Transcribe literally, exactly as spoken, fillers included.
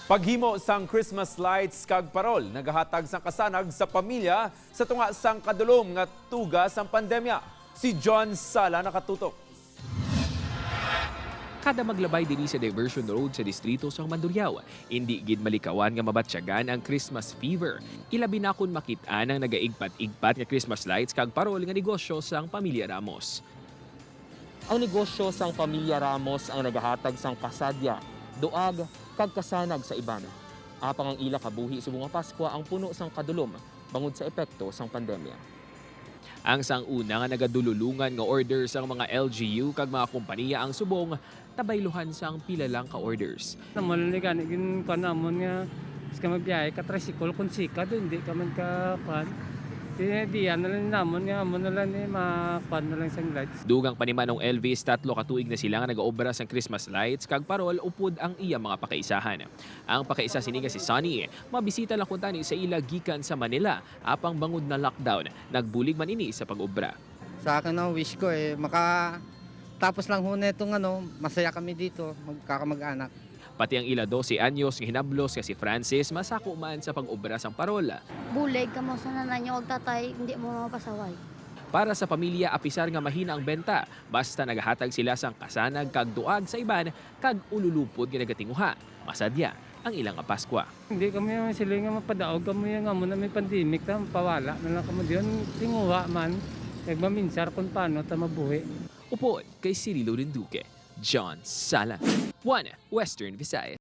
Paghimo sang Christmas lights kag parol nagahatag sang kasanag sa pamilya sa tunga sang kadulom nga tuga sang pandemya. Si John Sala nakatutok. Kada maglabay diri sa Diversion Road sa distrito sang Mandurriao, indi gid malikawan nga mabatyagan ang Christmas fever, ilabi na kon makit-an ang nagaigpat-igpat nga Christmas lights kag parol nga negosyo sang pamilya Ramos. Ang negosyo sang pamilya Ramos ang nagahatag sang pasadya, duag, kag kasanag sa iban. Apang ang ila kabuhi subong nga Paskwa ang puno sang kadulom bangod sa epekto sang pandemya. Ang sang una nga nagadululungan nga order sang mga L G U kag mga kompanya ang subong, tabayluhan sang pila lang ka orders. Naman ni gani gin kuan namon nga, mas ka magbiyahe ka tricycle kung sikad, hindi ka man ka kuan. Diyan na lang namon nga amo na lang ni makuan na lang sang lights. Dugang pa ni Manong Elvis, tatlo ka tuig na sila nga nagaobra sang Christmas lights kag parol upod ang iya mga pakaisahan. Ang pakaisa sini nga si Sonny, mabisita lang kuntani sa ila gikan sa Manila, apang bangod na lockdown, nagbulig man ini sa pag-obra. Sa akin, ang wish ko, eh, maka-, tapos lang ho na itong, ano, masaya kami dito, magkakamag-anak. Pati ang ila dose anyos nga hinablos nga si Francis masako man sa pag-obra sang parol. Bulig kamo sa nanay niyo ug tatay, hindi mo mapasaway. Para sa pamilya, apisar nga mahina ang benta, basta nagahatag sila sang kasanag kag duag sa iban kag ululupod nga nagatinguha, masadya ang ila nga Paskwa. Hindi kami yung sila nga mapadaog kamo yung amo na may pandemic ta, pawala na lang kamo diyon, tinguha man, nagmaminsar kung paano ta mabuhi. Upod kay Cirilo Rinduque, John Sala, One Western Visayas.